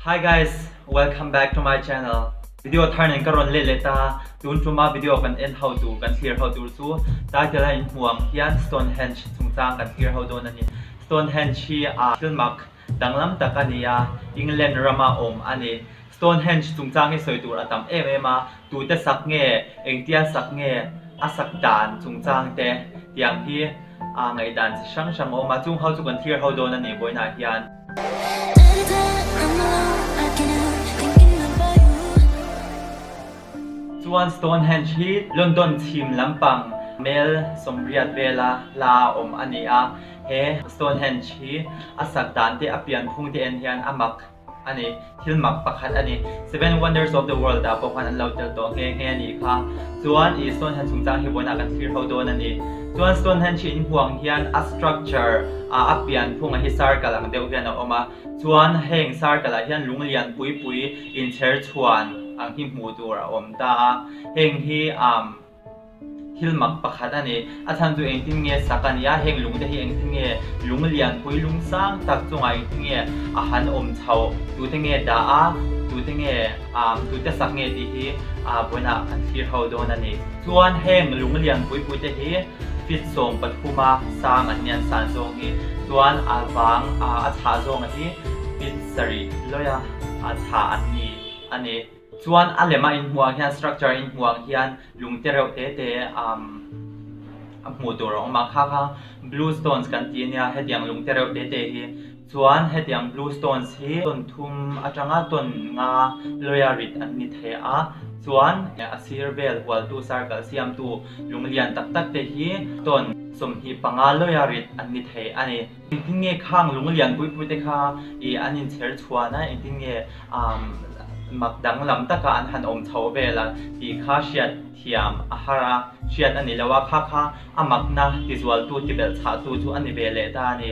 Hi guys, welcome back to my channel. Video thar nen ka rawn let leh ta, tun tuma video kan en ho tur, kan thlir ho tur chu title a inhmu ang hian Stonehenge chungchang kan thlir ho dawn a ni. Stonehenge hi a thil mak danglam tak a ni a, England rama awm a ni. Stonehenge chungchang hi sawi tur a tam em em a, tute sak nge, engtia sak nge, a sak dan chungchang te tiang hi a ngaihdan chi hrang hrang a awm a, chung ho chu kan thlir ho dawn a ni vawiinah hian. Chuan Stonehenge hi London chhim lampang mel 80 vela hla a awm a ni a, he Stonehenge hi a sak dan te a pianphung te en hian a mak a ni. Thil mak pakhat a ni. Seven Wonders of the World ah pawh khan an lo tel tawh nghe nghe a nih kha. Chuan i Stonehenge chungchang hi vawiinah kan thlir ho dawn a ni. Chuan Stonehenge hi inhuang hian a structure ah a pianphung a hi circle ang deuh hian a awm a. Chuan heng circle ah hian lung lian pui pui inchher chhuan ang hi hmuh tur a awm ta a. Heng hi um. Thil mak pakhat a ni. A chhan chu engtin nge sak a nia, heng lungte hi engtin nge lung lianpui lung sang tak chungah engtin nge a han awm chho, tute nge dah a, tute nge tute sak nge tih hi vawiinah kan thlir ho dawn a ni. Chuan heng lung lianpui pui te hi feet 13 a sang an ni an san zawng hi, chuan a vang a chhah zawnga hi feet 7 lawia chhah an ni a ni. Chuan a lema inhmuh ang hian structure inhmuh ang hian lung te reuh te te umm a hmuh tur a awm a, kha kha blue stones kan ti ania hetiang lung te reuh te te hi. Chuan hetiang blue stones hi tawn thum atanga tawn nga lawia rit an ni thei a, chuan a sir vel hualtu circle siamtu lung lian tak tak te hi tawn 25 lawia rit an ni thei a ni. Engtin nge khang lung lian pui pui te kha i an inchher chhuan a, engtin nge mak danglam taka an han awm chho vel a tih kha hriat thiam a har a, hriat a ni lo a, kha kha a makna tizualtu tibelh chhahtu chu a ni ve leh ta a ni.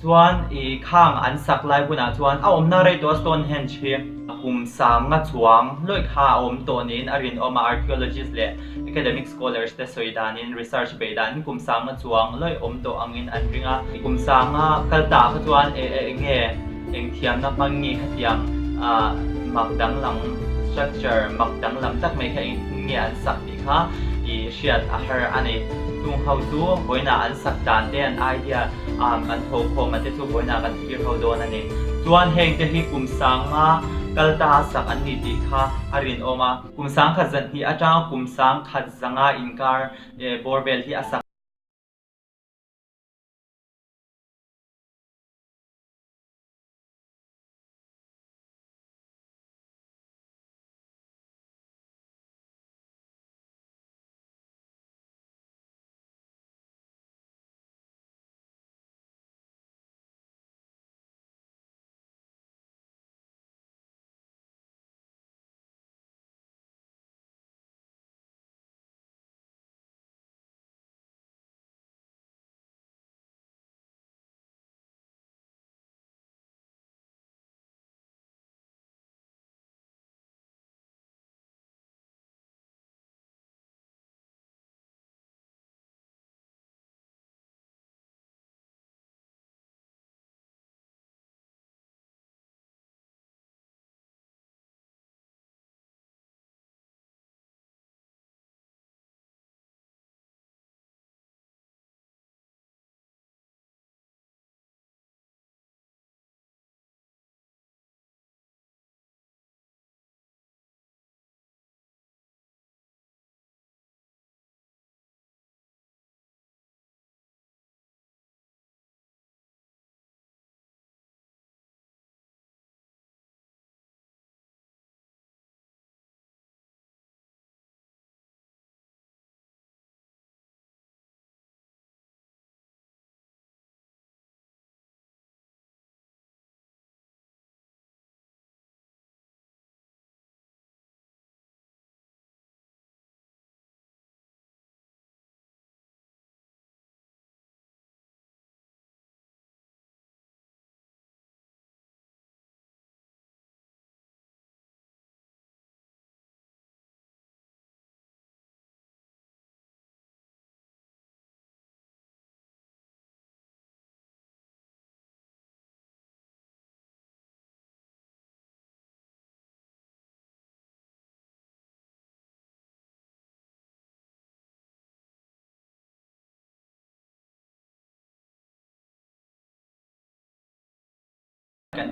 Chuan i khang an sak lai hunah chuan a awmna rei tawh a Stonehenge hi kum sanga chuang lawih kha a awm tawh niin a rinawm a, archaeologist leh academic scholars te sawi danin research beih danin kum sanga chuang lawih awm tawh angin an ring a, kum sanga kal ta kha chuan e e enge eng thiamna hmang nge khatiang ah mak danglam structure mak danglam tak mai kha engtin nge an sak tih kha i hriat a har a ni. Chung ho chu vawiinah an sak dan te an idea ah an tho khawm a te chu vawiinah kan thlir ho dawn a ni. Chuan heng te hi kum sanga kal ta sak an ni tih kha a rinawm a. Kum 1002 atanga kum 1100 inkar bawr vel hi a sak.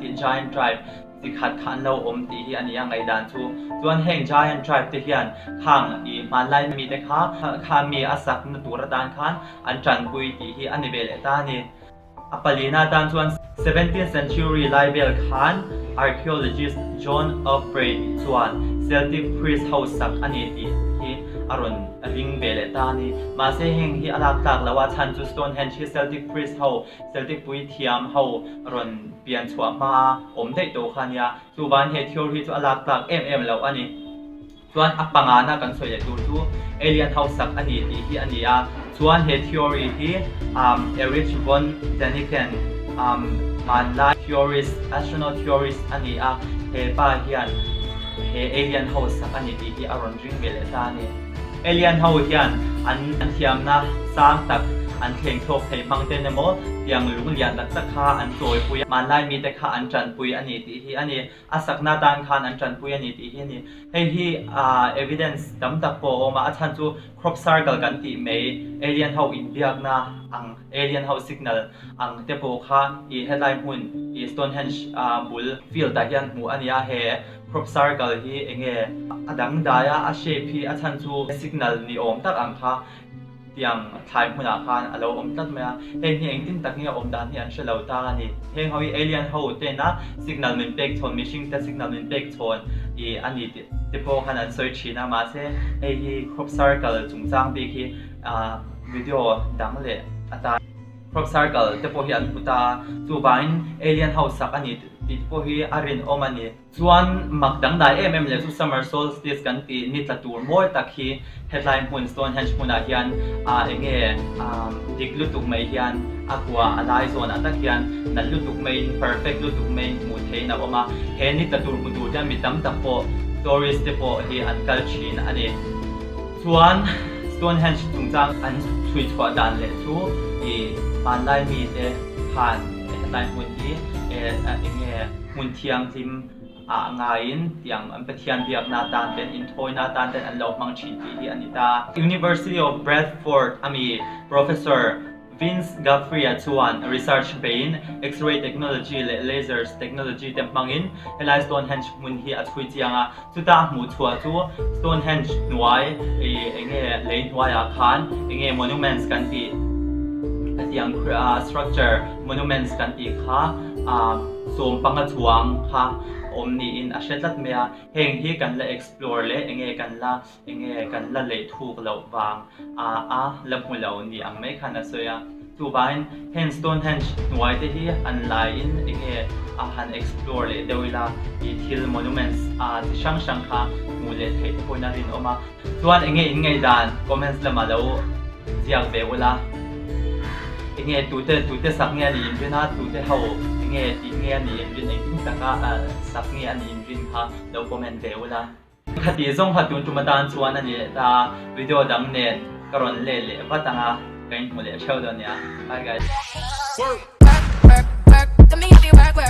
kan tih Giant Tribe chi khat kha an lo awm tih hi a ni a ngaihdan chu. Chuan heng Giant Tribe te hian khang i hmanlai mite kha kha mi a sakna tur atan khan an tanpui tih hi a ni ve leh ta a ni. A palina atan chuan Seventeenth century lai vel khan archaeologist John Aubrey chuan Celtic priest ho sak a ni tih hi a rawn ring ve leh ta a ni. Mahse heng hi a lak tlak lo a chhan chu Stonehenge hi Celtic priest ho, Celtic puithiam ho rawn pian chhuah hmaa awm daih tawh kha a nia. Chuvangin he theory chu a lak tlak em em loh a ni. Chuan a pangana kan sawi leh tur chu alien ho sak a ni tih hi a ni a. Chuan he theory hi Erich von Däniken hmanlai theorist, astronaut theorist a ni a, he pa hian he alien ho sak a ni tih hi a rawn ring ve leh ta a ni. Alien ho hian an thiamna sang tak an thleng chhuak thei hmang ten emaw tiang lung lian tak tak kha an chawipui a, hmanlai mite kha an tanpui a ni tih hi a ni. A sakna tan khan an tanpui a ni tih hi a ni. Hei hi evidence tam tak pawh a awm a, a chhan chu crop circle kan tih mai alien ho inbiakna ang, alien ho signal ang te pawh kha i helai hmun i Stonehenge bul field ah hian hmuh a ni a, he crop circle hi enge a dangdai a, a shape hi a chhan chu signal ni awm tak ang kha Tiang thlai hmunah khan a lo awm tlat mai a, heng hi engtin tak nge awm dan hi an hre lo ta a ni. Heng ho hi alien ho tena signal min pek chhawn, mihring te signal min pek chhawn i a ni tih te pawh khan an sawi thin a, mahse hei hi crop circle chungchang bik hi video dang leh atan crop circle te pawh hi an hmu ta a, chuvangin alien ho sak a ni tih te pawh hi a rinawm a ni. Chuan mak dangdai em em leh chu summer solstice kan tih ni tla tur mawi tak hi hetlai hmun Stonehenge hmunah hian ah enge dik lutuk mai hian a kua a lai zawnah tak hian nalh lutuk maiin perfect lutuk maiin hmuh theihin a awm a, he ni tla tur hmu tur hian mi tam tak pawh tourist te pawh hi an kal thin a ni. Chuan Stonehenge chungchang an chhui chhuah dan leh chu ih hmanlai mite khan hetlai hmun hi enge Hmun thianghlim ah ngaiin tiang an Pathian biakna atan ten inthawina atan ten an lo hmang thin tih hi a ni ta. University of Bradford ami Professor Vince Guthrie-a chuan research beiin X-ray technology leh lasers technology te hmangin helai Stonehenge hmun hi a chhui chiang a. Chuta a hmuh chhuah chu Stonehenge hnuai ih enge lei hnuaiah khan enge monuments kan tih hetiang structure monuments kan tih kha ah sawm panga chuang kha awm niin a hre tlat mai a, heng hi kan la explore leh enge kan la enge kan la leih thuk loh vang ah a la hmu lo ni ang mai khan a sawi a. Chuvangin heng Stonehenge hnuai te hi han laiin enge a han explore leh deuh ila i thil monuments a chi hrang hrang kha hmuh leh theih te pawhin a rinawm a. Chuan enge in ngaihdan comments lamah lo ziak ve ula. Enge tute tute sak nge a nih inrin a, tute ho enge tih nge a nih inrin engtin taka sak nge a nih inrin kha lo comment ve ula. Khati zawng kha tun tum atan chuan a ni leh ta, video dang nen ka rawn let leh vat ang a, ka inhmu leh theuh dawn nia. Bye guys. Work, work, work, work,